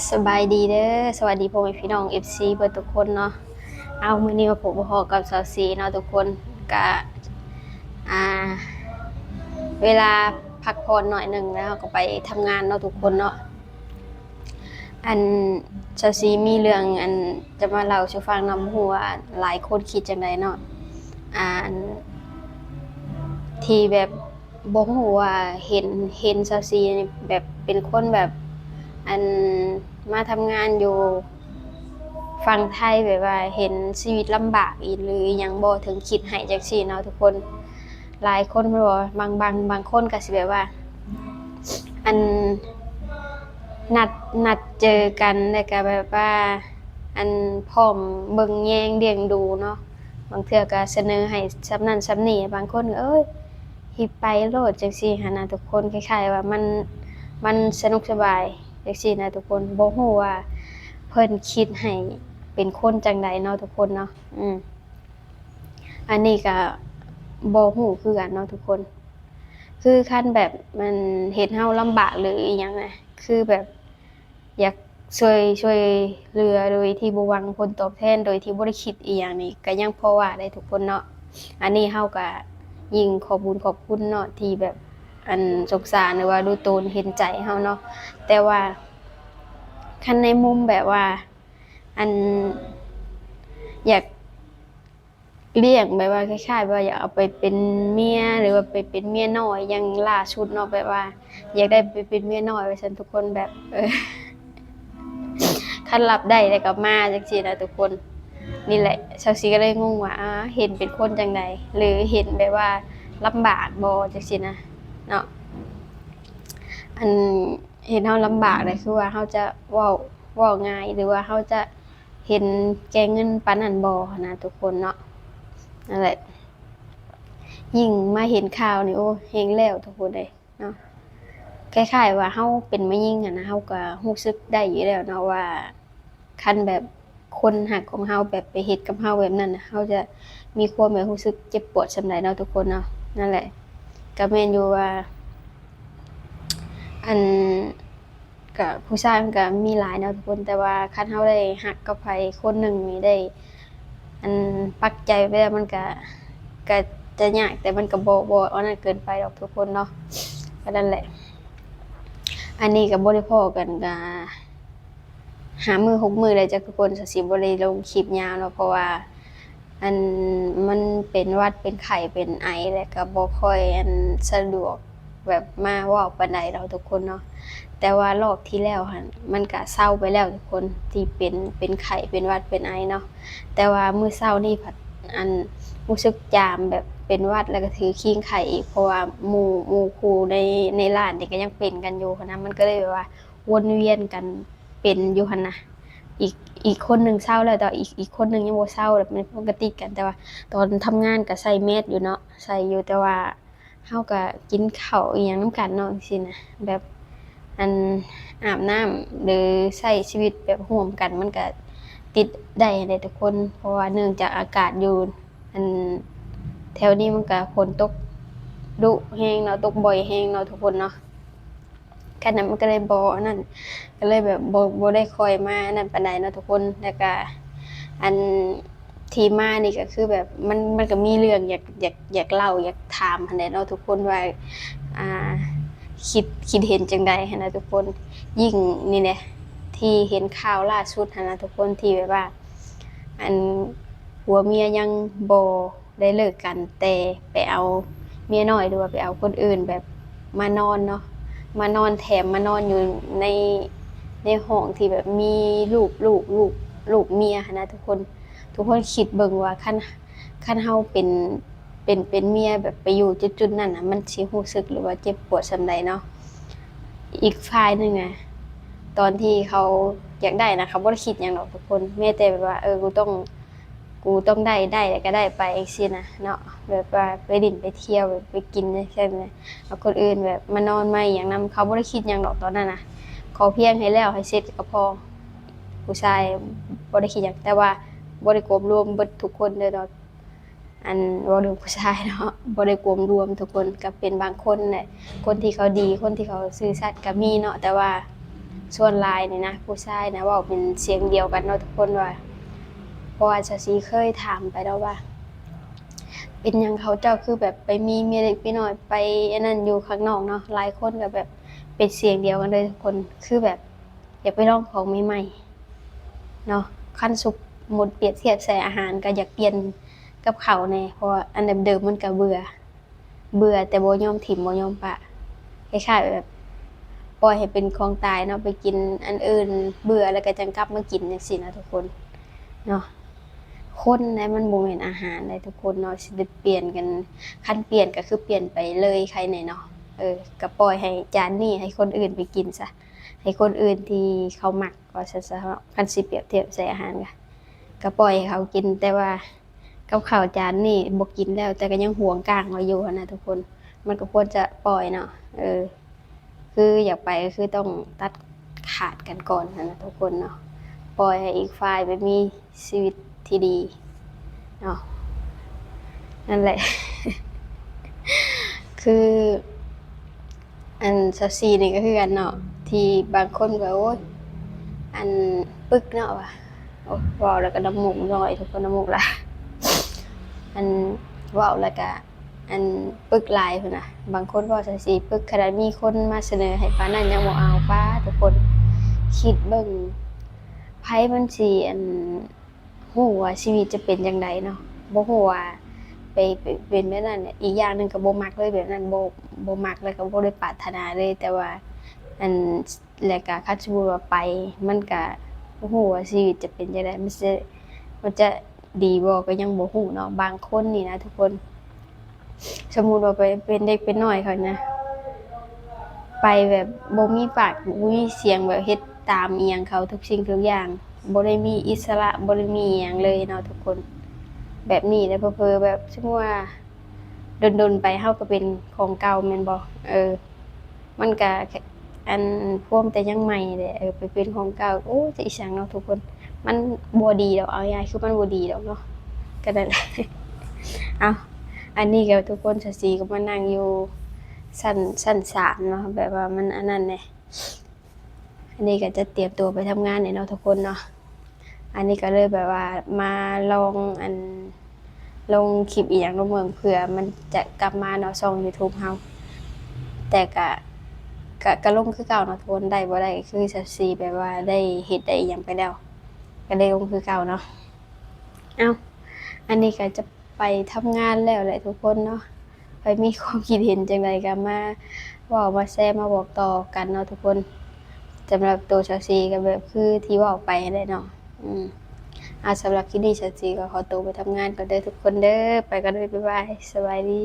ສະບາຍດີເດີ ສະຫວັດດີພໍ່ແມ່ພີ່ນ້ອງ ເອັຟຊີ ເບິດທຸກຄົນເນາະ. ເອົາ ມື້ນີ້ມາພົບມາພໍ້ກັບສາວສີເນາະທຸກຄົນ. ກະ ອ່າ ເວລາພັກຜ່ອນໜ້ອຍໜຶ່ງ ແລ້ວເຮົາກໍໄປທຳງານເນາະທຸກຄົນເນາະ. ອັນ ສາວສີມີເລື່ອງ ອັນ ຈະມາເລົ່າສູ່ຟັງນຳ ບໍ່ຮູ້ວ່າຫຼາຍຄົນຄິດຈັ່ງໃດເນາະ. ອັນ ທີ່ແບບ ບໍ່ຮູ້ວ່າເຫັນ ເຫັນສາວສີນີ້ແບບເປັນຄົນແບບ ອັນ ມາທຳງານຢູ່ຝັ່ງໄທ ແບບວ່າເຫັນຊີວິດລຳບາກອີ່ ຫຼືອີ່ຫຍັງບໍ່ ເຖິງຄິດໄຫ້ຈັ່ງຊີ້ເນາະທຸກຄົນ. ຫຼາຍຄົນເພິ່ນວ່າ ບາງ ບາງ ບາງຄົນກໍຊິແບບວ່າ ອັນ ນັດ ນັດເຈີກັນ ແລ້ວກໍແບບວ່າ ອັນ ພ້ອມເບິ່ງແຍງລ້ຽງດູເນາະ. ບາງເທື່ອກໍສະເໜີໃຫ້ສ່ຳນັ້ນສ່ຳນີ້ ບາງຄົນກໍ ເອີຍ ຮີບໄປໂລດ ຈັ່ງຊີ້ຫັ້ນນະທຸກຄົນ. ຄ້າຍໆວ່າມັນ ມັນສະໜຸກສະບາຍຈັ່ງຊີ້ນະທຸກຄົນ. ບໍ່ຮູ້ວ່າເພິ່ນຄິດໃຫ້ເປັນຄົນຈັ່ງໃດເນາະທຸກຄົນເນາະ. ອືມ ອັນນີ້ກໍບໍ່ຮູ້ຄືກັນເນາະທຸກຄົນ. ຄືຄັນແບບມັນເຮັດເຮົາລຳບາກ ຫຼືອີ່ຫຍັງນະ ຄືແບບ ຢາກຊ່ວຍ ຊ່ວຍເຫຼືອໂດຍທີ່ບໍ່ຫວັງຜົນຕອບແທນ ໂດຍທີ່ບໍ່ໄດ້ຄິດອີ່ຫຍັງນີ້ ກໍຍັງພໍວ່າໄດ້ທຸກຄົນເນາະ. ອັນນີ້ເຮົາກໍຍິ່ງຂອບບຸນຂອບຄຸນເນາະ ທີ່ແບບ ອັນ ສົງສານ ຫຼືວ່າດູຕົນເຫັນໃຈເຮົາເນາະ. ແຕ່ວ່າຄັນໃນມຸມແບບວ່າ ອັນ ຢາກ ລ້ຽງ ແບບວ່າຄ້າຍໆວ່າຢາກເອົາໄປເປັນເມຍ ຫຼືວ່າໄປເປັນເມຍນ້ອຍ ຢ່າງລ່າສຸດເນາະ ແບບວ່າຢາກໄດ້ໄປເປັນເມຍນ້ອຍວ່າຊັ້ນທຸກຄົນ. ແບບ ເອີ ຄັນຮັບໄດ້ແລ້ວກໍມາຈັ່ງຊີ້ນະທຸກຄົນ. ນີ້ແຫຼະ ສາວສີກໍເລີຍງົງວ່າ ອາ ເຫັນເປັນຄົນຈັ່ງໃດ ຫຼືເຫັນແບບວ່າລຳບາກບໍ່ ຈັ່ງຊີ້ນະເນາະ. ອັນ ເຫັນເຮົາລຳບາກນະ ຄືວ່າເຮົາຈະເວົ້າ ເວົ້າງ່າຍ ຫຼືວ່າເຮົາຈະ ເຫັນແກ່ເງິນປານນັ້ນບໍ່ຫັ້ນນະທຸກຄົນເນາະ. ນັ້ນແຫຼະ ຍິ່ງມາເຫັນຂ່າວນີ້ ໂອ້ ແຮງແລ້ວທຸກຄົນເອີຍເນາະ. ຄ້າຍໆວ່າເຮົາເປັນແມ່ຍິງຫັ້ນນະ ເຮົາກໍຮູ້ສຶກໄດ້ຢູ່ແລ້ວເນາະວ່າ ຄັນແບບຄົນຮັກຂອງເຮົາແບບໄປເຮັດກັບເຮົາແບບນັ້ນນະ ເຮົາຈະມີຄວາມແບບຮູ້ສຶກເຈັບປວດສ່ຳໃດເນາະທຸກຄົນເນາະ. ນັ້ນແຫຼະ ກໍແມ່ນຢູ່ວ່າ ອັນ ກະຜູ້ຊາຍມັນກະມີຫຼາຍເນາະທຸກຄົນ ແຕ່ວ່າຄັນເຮົາໄດ້ຮັກກັບໃຜຄົນໜຶ່ງນີ້ ໄດ້ ອັນ ປັກໃຈໄປແລ້ວ ມັນກະ ກະຈະຍາກ ແຕ່ມັນກະບໍ່ ບໍ່ອັນນັ້ນເກີນໄປດອກທຸກຄົນເນາະ. ກໍນັ້ນແຫຼະ ອັນນີ້ກະບໍ່ໄດ້ພໍ້ກັນກະຫ້າມື້ຫົກມື້ແລ້ວ ຈັກທຸກຄົນ ສາວສີບໍ່ໄດ້ລົງຄລິບຍາວເນາະ ເພາະວ່າ ອັນ ມັນເປັນຫວັດເປັນໄຂ້ເປັນໄອ ແລ້ວກໍບໍ່ຄ່ອຍ ອັນ ສະດວກແບບມາເວົ້າປານໃດດອກທຸກຄົນເນາະ. ແຕ່ວ່າລອບທີ່ແລ້ວຫັ້ນ ມັນກະເຊົາໄປແລ້ວທຸກຄົນ ທີ່ເປັນ ເປັນໄຂ້ເປັນຫວັດເປັນໄອເນາະ. ແຕ່ວ່າມື້ເຊົ້ານີ້ພັດ ອັນ ຮູ້ສຶກຈາມແບບເປັນຫວັດ ແລ້ວກໍຖືຄີງໄຂ້ອີກ ເພາະວ່າໝູ່ ໝູ່ຄູ່ໃນ ໃນຮ້ານນີ້ກໍຍັງເປັນກັນຢູ່ຫັ້ນນະ ມັນກໍເລີຍແບບວ່າວົນວຽນກັນ ເປັນຢູ່ຫັ້ນນະ. ອີກ ອີກຄົນໜຶ່ງເຊົາແລ້ວ ແຕ່ວ່າອີກ ອີກຄົນໜຶ່ງຍັງບໍ່ເຊົາ ແບບເປັນປົກກະຕິກັນ ແຕ່ວ່າຕອນທຳງານກໍໃສ່ແມສຢູ່ເນາະ ໃສ່ຢູ່ ແຕ່ວ່າເຮົາກໍກິນເຂົ້າອີ່ຫຍັງນຳກັນເນາະ ຈັ່ງຊີ້ນະ ແບບ ອັນ ອາບນ້ຳ ຫຼື ໃຊ້ຊີວິດແບບຮ່ວມກັນ ມັນກໍຕິດໄດ້ຫັ້ນແຫຼະທຸກຄົນ. ເພາະວ່າເນື່ອງຈາກອາກາດຢູ່ ອັນ ແຖວນີ້ມັນກໍຝົນຕົກດຸແຮງເນາະ ຕົກບ່ອຍແຮງເນາະທຸກຄົນເນາະ. ແຄ່ນັ້ນມັນກໍເລີຍບໍ່ອັນນັ້ນ ກໍເລີຍແບບບໍ່ ບໍ່ໄດ້ຄ່ອຍມາອັນນັ້ນປານໃດເນາະທຸກຄົນ. ແລ້ວກະ ອັນ ທີ່ມານີ້ກໍຄືແບບ ມັນ ມັນກໍມີເລື່ອງຢາກ ຢາກ ຢາກເລົ່າ ຢາກຖາມຫັ້ນແຫຼະເນາະທຸກຄົນວ່າ ອ່າ ຄິດ ຄິດເຫັນຈັ່ງໃດຫັ້ນນະທຸກຄົນ. ຍິ່ງນີ້ແຫຼະ ທີ່ເຫັນຂ່າວລ່າສຸດຫັ້ນນະທຸກຄົນ ທີ່ແບບວ່າ ອັນ ຜົວເມຍຍັງບໍ່ ໄດ້ເລີກກັນ ແຕ່ໄປເອົາເມຍນ້ອຍ ຫຼືວ່າໄປເອົາຄົນອື່ນແບບມານອນເນາະ ມານອນ ແຖມມານອນຢູ່ໃນ ໃນຫ້ອງທີ່ແບບມີລູກ ລູກ ລູກ ລູກເມຍຫັ້ນນະທຸກຄົນ. ທຸກຄົນຄິດເບິ່ງວ່າ ຄັນ ຄັນເຮົາເປັນ ເປັນ ເປັນເມຍແບບໄປຢູ່ຈຸດໆນັ້ນນະ ມັນຊິຮູ້ສຶກ ຫຼືວ່າເຈັບປວດສ່ຳໃດເນາະ. ອີກຝ່າຍໜຶ່ງນະ ຕອນທີ່ເຂົາຢາກໄດ້ນະ ເຂົາບໍ່ໄດ້ຄິດຫຍັງດອກທຸກຄົນ ແມ້ແຕ່ແບບວ່າ ເອີ ກູຕ້ອງ ກູຕ້ອງໄດ້ ໄດ້ແລ້ວກໍໄດ້ໄປຈັ່ງຊີ້ນະເນາະ. ແບບວ່າໄປຫຼິ້ນໄປທ່ຽວ ແບບໄປກິນຈັ່ງຊີ້ນະ ເອົາຄົນອື່ນແບບມານອນມາຫຍັງນຳ ເຂົາບໍ່ໄດ້ຄິດຫຍັງດອກຕອນນັ້ນນະ ຂໍພຽງໃຫ້ແລ້ວໃຫ້ເສັດກໍພໍ. ຜູ້ຊາຍບໍ່ໄດ້ຄິດຫຍັງ ແຕ່ວ່າບໍ່ໄດ້ກວມລວມເບິດທຸກຄົນເດີເນາະ. ອັນ ເວົ້າເລື່ອງຜູ້ຊາຍເນາະ ບໍ່ໄດ້ກວມລວມທຸກຄົນ ກໍເປັນບາງຄົນແຫຼະ ຄົນທີ່ເຂົາດີ ຄົນທີ່ເຂົາຊື່ສັດກໍມີເນາະ ແຕ່ວ່າ ສ່ວນຫຼາຍນີ້ນະ ຜູ້ຊາຍນະ ເວົ້າເປັນສຽງດຽວກັນເນາະທຸກຄົນວ່າ ເພາະວ່າສາວສີເຄີຍຖາມໄປແລ້ວວ່າ ເປັນຫຍັງເຂົາເຈົ້າຄືແບບໄປມີເມຍເລັກເມຍນ້ອຍ ໄປອັນນັ້ນຢູ່ຂ້າງນອກເນາະ. ຫຼາຍຄົນກໍແບບເປັນສຽງດຽວກັນເລີຍທຸກຄົນ ຄືແບບຢາກໄປລອງຂອງໃໝ່ໆເນາະ. ຄັນສົມມຸດປຽບທຽບໃສ່ອາຫານ ກໍຢາກປ່ຽນກັບເຂົ້າແດ່ ເພາະວ່າອັນເດີມໆມັນກໍເບື່ອ ເບື່ອແຕ່ບໍ່ຍອມຖິ້ມບໍ່ຍອມປະ ຄ້າຍໆແບບປ່ອຍໃຫ້ເປັນຂອງຕາຍເນາະ ໄປກິນອັນອື່ນ ເບື່ອແລ້ວກໍຈັ່ງກັບມາກິນຈັ່ງຊີ້ນະທຸກຄົນເນາະ. ຄົນໃດ໋ ມັນບໍ່ແມ່ນອາຫານໃດ໋ທຸກຄົນເນາະ ຊິໄດ້ປ່ຽນກັນ ຄັນປ່ຽນກໍຄືປ່ຽນໄປເລີຍໄຄແນ່ເນາະ. ເອີ ກໍປ່ອຍໃຫ້ຈານນີ້ໃຫ້ຄົນອື່ນໄປກິນຊະ ໃຫ້ຄົນອື່ນທີ່ເຂົາມັກ ວ່າຊັ້ນຊະເນາະ. ຄັນຊິປຽບທຽບໃສ່ອາຫານກໍ ກໍປ່ອຍໃຫ້ເຂົາກິນ ແຕ່ວ່າກັບເຂົ້າຈານນີ້ບໍ່ກິນແລ້ວ ແຕ່ກໍຍັງຫວງກ້າງໄວ້ຢູ່ຫັ້ນນະທຸກຄົນ ມັນກໍຄວນຈະປ່ອຍເນາະ. ເອີ ຄືຢາກໄປກໍຄືຕ້ອງຕັດຂາດກັນກ່ອນຫັ້ນນະທຸກຄົນເນາະ ປ່ອຍໃຫ້ອີກຝ່າຍໄປມີຊີວິດທີ່ດີເນາະ. ນັ້ນແຫຼະ ຄື ອັນຊາວສີ່ນີ້ກໍຄືກັນເນາະ ທີ່ບາງຄົນກໍ ໂອ້ຍ ອັນປຶກເນາະວ່າ ໂອ້ຍ ເວົ້າແລ້ວກໍນ້ຳມູກຍ້ອຍ ທຸກຄົນ ນ້ຳມູກໄຫຼ ອັນເວົ້າແລ້ວກໍ ອັນປຶກຫຼາຍພຸ້ນນະ. ບາງຄົນເວົ້າຊາວສີ່ປຶກ ຂະໜາດມີຄົນມາສະເໜີໃຫ້ປານນັ້ນຍັງບໍ່ເອົາ. ປ້າ ທຸກຄົນ ຄິດເບິ່ງ ໃຜມັນຊິ ອັນ ຮູ້ວ່າຊີວິດຈະເປັນຈັ່ງໃດເນາະ ບໍ່ຮູ້ວ່າໄປ ໄປເປັນແບບນັ້ນ. ອີກຢ່າງໜຶ່ງກໍບໍ່ມັກເລີຍແບບນັ້ນ ບໍ່ ບໍ່ມັກ ແລ້ວກໍບໍ່ໄດ້ປາດຖະໜາເລີຍ. ແຕ່ວ່າ ອັນ ແລ້ວກໍຄັນສົມມຸດວ່າໄປ ມັນກໍບໍ່ຮູ້ວ່າຊີວິດຈະເປັນຈັ່ງໃດ ມັນຈະ ມັນຈະດີບໍ່ກໍຍັງບໍ່ຮູ້ເນາະ. ບາງຄົນນີ້ນະທຸກຄົນ ສົມມຸດວ່າໄປເປັນເດັກເປັນນ້ອຍເຂົານະ ໄປແບບບໍ່ມີປາກບໍ່ມີສຽງ ແບບເຮັດຕາມອີ່ຫຍັງເຂົາທຸກສິ່ງທຸກຢ່າງ ບໍ່ໄດ້ມີອິດສະຫຼະ ບໍ່ໄດ້ມີອີ່ຫຍັງເລີຍເນາະທຸກຄົນ. ແບບນີ້ແຫຼະ ເຜີໆແບບສົມມຸດວ່າດົນໆໄປເຮົາກໍເປັນຂອງເກົ່າແມ່ນບໍ່? ເອີ ມັນກະ ອັນ ພວມແຕ່ຍັງໃໝ່ແຫຼະ ເອີ ໄປເປັນຂອງເກົ່າ ໂອ້ ຈະອີ່ຫຍັງເນາະທຸກຄົນ ມັນບໍ່ດີດອກ. ເອົາງ່າຍໆ ຄືມັນບໍ່ດີດອກເນາະ ກໍນັ້ນແຫຼະ. ເອົາ ອັນນີ້ກໍທຸກຄົນ ສາວສີ່ກໍມານັ່ງຢູ່ຊັ້ນ ຊັ້ນສາມເນາະ ແບບວ່າມັນອັນນັ້ນແດ່. ອັນນີ້ກໍຈະຕຽມຕົວໄປທຳງານແຫຼະເນາະທຸກຄົນເນາະ. ອັນນີ້ກໍເລີຍແບບວ່າມາລອງ ອັນ ລົງຄລິບອີ່ຫຍັງລົງເບິ່ງ ເພື່ອມັນຈະກັບມາເນາະ ຊ່ອງຢູທູບເຮົາ. ແຕ່ກະ ກະ ກະລົງຄືເກົ່າເນາະທຸກຄົນ ໄດ້ບໍ່ໄດ້ກໍຄືຊາວສີ່ແບບວ່າໄດ້ເຮັດໄດ້ອີ່ຫຍັງໄປແລ້ວ ກໍໄດ້ລົງຄືເກົ່າເນາະ. ເອົ້າ ອັນນີ້ກໍຈະໄປທຳງານແລ້ວແຫຼະທຸກຄົນເນາະ. ໃຜມີຄວາມຄິດເຫັນຈັ່ງໃດກໍມາເວົ້າມາແຊມາບອກຕໍ່ກັນເນາະທຸກຄົນ. ສຳລັບໂຕຊາວສີ່ກໍແບບຄືທີ່ເວົ້າໄປຫັ້ນແຫຼະເນາະ. ອືມ ອາ ສຳລັບຄລິບນີ້ຊາວສີ່ກໍຂໍໂຕໄປທຳງານກ່ອນເດີທຸກຄົນເດີ. ໄປກ່ອນເດີ ບາຍບາຍ ສະບາຍດີ.